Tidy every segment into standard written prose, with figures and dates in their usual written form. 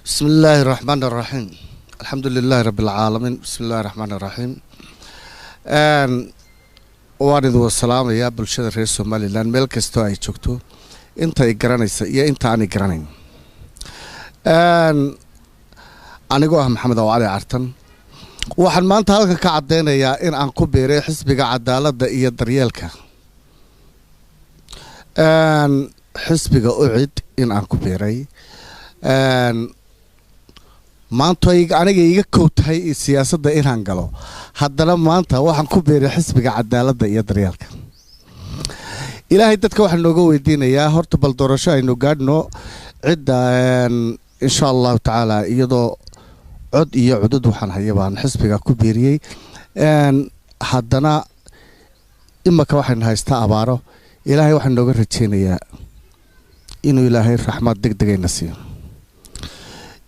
بسم الله الرحمن الرحيم، الحمد لله رب العالمين، بسم الله الرحمن الرحيم. Waan idin wasalaamayaa bulshada reer Somaliland meel kastoo ay joogto, inta ay garanaysa iyo inta aanay garanayn. Anigoo ah Maxamed Aw Cali Cartan, waxaan maanta halkan ka caddeynayaa in aan ku biiray Xisbiga Cadaaladda iyo Daryeelka, xisbiga UCID in aan ku biiray. Maanta aniga iga kow tahay siyaasadda inaan galo, haddana maanta waxaan ku biiray Xisbiga Cadaaladda iyo Daryeelka. Ilaahay dadka waxaa nooga weydiinayaa horta bal doorasho aynu gaadhno cidda, insha Allahu tacaala. Iyadoo cod iyo cudud waxaan haya baan xisbiga ku biiriyey. Haddana imaka waxaynu haystaa abaaro. Ilaahay waxaan nooga rajeynayaa inuu Ilaahay raxmaad deg degayna siiyo.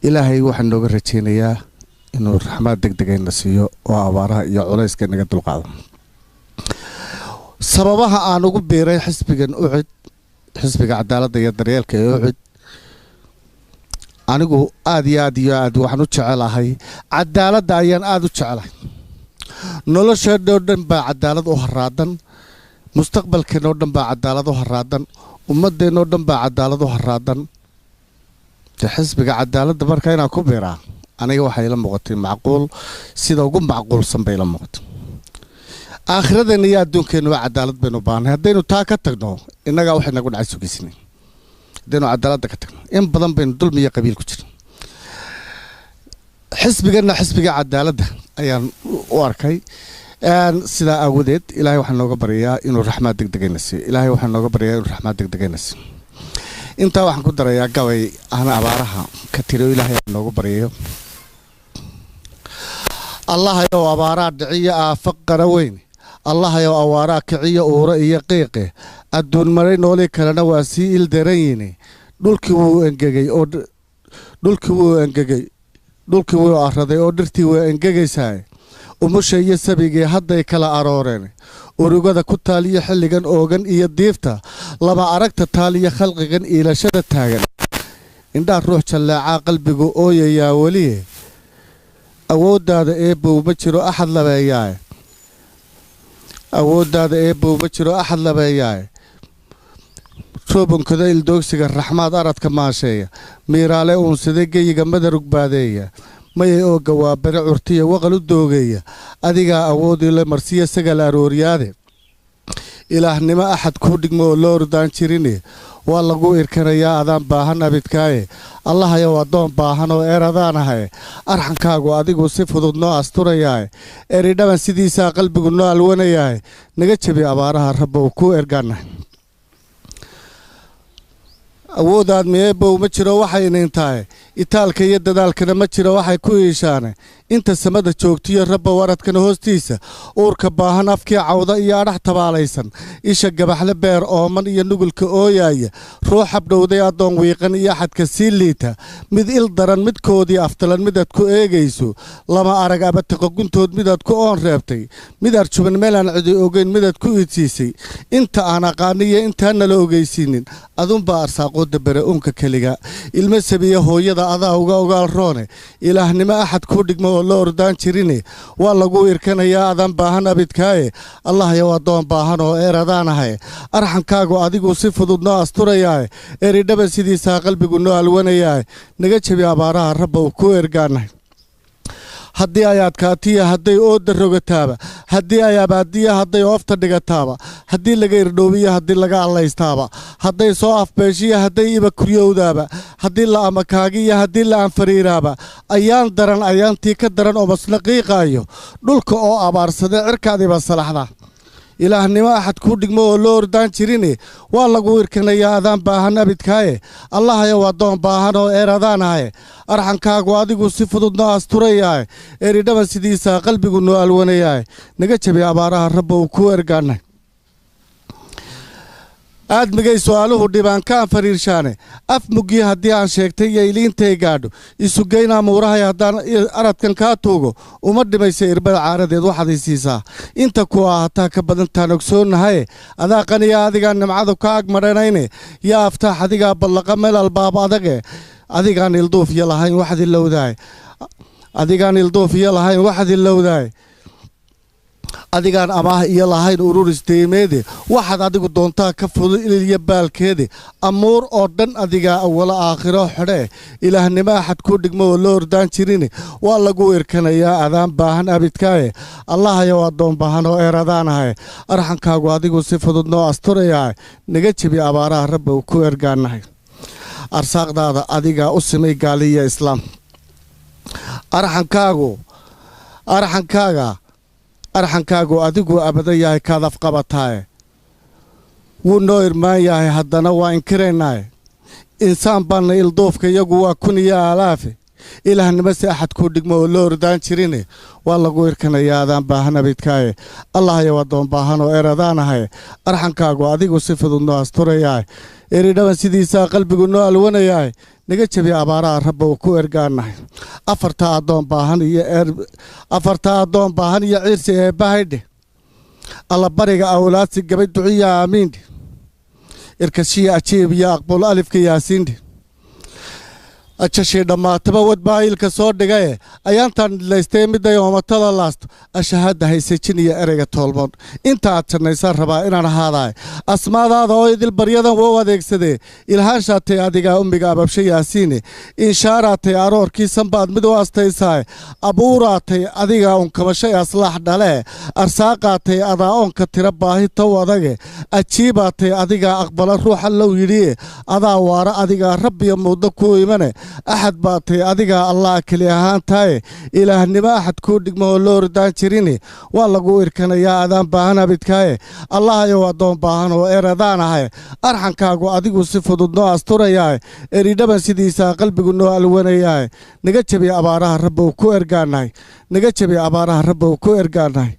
Ilaahay waxaan nooga rajeynayaa inuu raxmaad deg degayna siiyo oo abaaraha iyo culayska naga dulqaado. Sababaha aan ugu biiray xisbigan UCID, Xisbiga Cadaaladda iyo Daryeelka ee UCID, anigu aada iyo aad iyo aad waxaan u jecelahay cadaaladda, ayaan aada u jecelahay. Nolosheedoo dhan baa cadaalad u haraadan, mustaqbalkeenoo dhan baa cadaalad u haraadan, ummadeenoo dhan baa cadaalad u haraadan. De xisbiga cadaaladda marka inaan ku biiraa aniga waxay ila muuqatay macquul, sida ugu macquulsan bay ila muuqatay. Aakhiradeenna iyo adduunkeennuba cadaalad baynu baahnay. Haddaynu taa ka tagno, innagaa waxay nagu dhacay sugaysinay. Haddaynu cadaaladda ka tagno, in badan baynu dulmi iyo qabiil ku jirna. Xisbiganna xisbiga cadaaladda ayaan u arkay. Sidaa aawadeed Ilaahay waxaan nooga baryayaa inuu raxmaad deg degayna siiyo. Ilaahay waxaan nooga baryayaa inuu raxmaad deg degayna siiyo. Intaa waxaan ku darayaa gabay ahna abaaraha ka tiriyo Ilaahay aan noogu baryayo. Allahayow abaaraa dhiciyo aafa qara weyn, Allahayow awaaraa kiciyo uuro iyo qiiqe, adduun maray noolii kalena waa sii il daran yini. Dhulkii wuu engegay oo dhulkii wuu engegay, dhulkii wuu araday oo dhirtii way engegaysaa. Umusha iyo sabigii hadday kala arooreen. Urugada ku taaliyo xilligan oogan iyo diifta laba aragta taaliyo khalqigan iilashada taagan. Indhaha ruux jalleecaa qalbigu ooyayaa weliye. Awooddaada, Eebbow, ma jiro axad labeeyaaye. Awooddaada, Eebbow, ma jiro axad labeeyaaye. Roobankada ildoogsiga raxmaad aradka maasheeya, miiraale uunsade geyiga madarug baadeeya, mayay ooga waa bere curtiya waqal u doogeeya. Adigaa awoodii la marsiya sagal arooryaade. Ilaahnimo axad kuu dhigmo oo loo ordaan jirine, waa lagu irkanayaa adaan baahan abidkaaye. Allahayow addoon baahan oo eeradaanahay, arxankaagu adigu si fudud noo asturayaaye. Eridhaban sidiisaa qalbigu noo alwanayaaye, naga jebi abaaraha, Rabbow, kuu ergaanahay. Awoodaad meebow ma jiro waxay inintahay, itaalka iyo dadaalkana ma jiro waxay ku iishaane. Inta samada joogtiyo, Rabbow, aradkana hoostiisa, uurka baahan, afkii cawda iyo adhax tabaalaysan, isha gabaxle, beer ooman iyo nugulka ooyaaya, ruux habdhowday, addoon wiiqan iyo axadka sii liita, mid il daran, midkoodii aftalan, midaad ku eegayso lama arag abatiqo guntood, midaad ku oon reebtay, mid arjuban meelaan cidi ogeyn, midaad ku iidsiisay. Inta aan aqaaniyo intaan nala ogeysiinin, adunbaa arsaaqooda bere uunka keliga. Ilmo sabiya hooyada adaa uga ogaal roone. Ilaahnimo axad kuu dhigmo oo la ordaan jirine, waa lagu irkanayaa adaan baahan abidkaaye. Allahayow addoon baahan oo eeradaanahay, arxankaagu adigu si fudud noo asturayaaye. Eridhaban sidiisaa qalbigu noo alwanayaaye, naga jebi abaaraha, Rabbow, ku ergaanahay. Haddii ay adkaatiya hadday ooda rogataaba, haddii ay abaadiya hadday oofta dhigataaba, haddii laga irdhoobiyo haddii laga allaystaaba, hadday soo afbeeshiya hadday iba kuryowdaaba, haddii la amakaagiyo haddii la anfariiraaba, ayaan daran ayaantii ka daran oo masna qiiqaayo, dhulka oo abaarsada cirkaadiiba salaxda. Ilaahnimo axad kuu dhigmo oo loo ordaan jirine, waa lagu irkanayaa adaan baahan abidkaaye. Allahayow addoon baahan oo eeradaanahay, arxankaagu adigu si fudud noo asturayaaye. Eridhaban sidiisaa qalbigu noo alwanayaaye, naga jabi abaaraha, Rabbow, kuu ergaanay. Aadmigay su'aaluhu dhibaan ka anfariirshaane, af muggii haddii aan sheegtay iyo iliintay gaadho, isugeyn amuurahay haddaan aradkan kaa tuugo, uma dhimaysa irbada caaradeed. Waxaad i siisaa inta ku ahataa ka badantaan ogsoonnahaye. Adaa qaniya, adigaa nimcadu ka agmadhanayne. Yaa aftaax, adigaa ballaqa meel albaab adage. Adigaan ilduuf iyo lahayn waxaad ilowdahay, adigaan ilduuf iyo lahayn waxaad ilowdahay, adigaan amaah iyo lahayn ururis deymeede. Waxaad adigu doontaa ka fudud ililya baalkeede. Amuur oo dhan adigaa awalo aakhiro xidhee. Ilaahnimo axad kuu dhigmo oo loo ordaan jirin, waa lagu irkanayaa adaan baahan abidkaaye. Allahayow, addoon baahan oo eeradaanahay, arxankaagu adigu si fudud noo asturayaa, naga jebi abaaraha, Rabbow, ku ergaanahay. Arsaaqdaada adigaa u simay gaaliya islaam. Arxankaagu, arxankaaga, arxankaagu adigu abada yahay kaad afqabataaye. Wuu noo irmaan yahay, haddana waa inkiraynaaye. Insaan baanna, ilduufka iyagu waa kun iyo aalaafe. Ilaahnimo si axad kuu dhigmo oo loo ordaan jirine, waa lagu irkanayaa adaan baahan abidkaaye. Allahayow, addoon baahan oo eradaanahay, arxankaagu adigu si fudud noo asturayaay, eridhaban sidiisaa qalbigu noo alwanayaay, naga jebi abaaraha, Rabbow, ku ergaanahay. Afartaa addoon baahan iyo afartaa addoon baahan iyo ciirsi eebbahaydheh, Allabariga awlaadsi gabay duciya aamiindhe, irkashiya ajiib iyo aqbul alifka yaasiindhe. Ajashii dhammaataba wadbaayilka soo dhigaye, ayaantaan idlaystay midday oomatada laasto, ashahadda haysajin iyo ereyga toolmoon. Inta aad jannaysaan rabaa inaan ahaadaay. Asmaadaada oo idil baryadan wou adeegsadee. Ilhaanshaatay adigaa ummiga ababsha Yaasiine. Inshaaraatay aroorkii sanbaad mid u astaysaay. Abuuraatay adigaa unkamashay aslaax dhalee. Arsaaqaatay adaa oonka tira baahi tow adage. Ajiibaatay adigaa aqbala ruuxa low yidhiye. Adaa waara, adigaa rabbiya muddo kuu imane. Axad baatay adigaa Allah keli ahaantaaye. Ilaahnimo axad kuu dhigmo oo loo ordaan jirine, waa lagu irkanayaa adaan baahan abidkaaye. Allahayow, addoon baahan oo eradaan ahay, arxankaagu adigu si fudud noo asturayaay, eridhaban sidiisaa qalbigu noo alwanayaay, naga jebi abaaraha, Rabbow, ku ergaanahay. Naga jebi abaaraha, Rabbow, ku ergaanahay.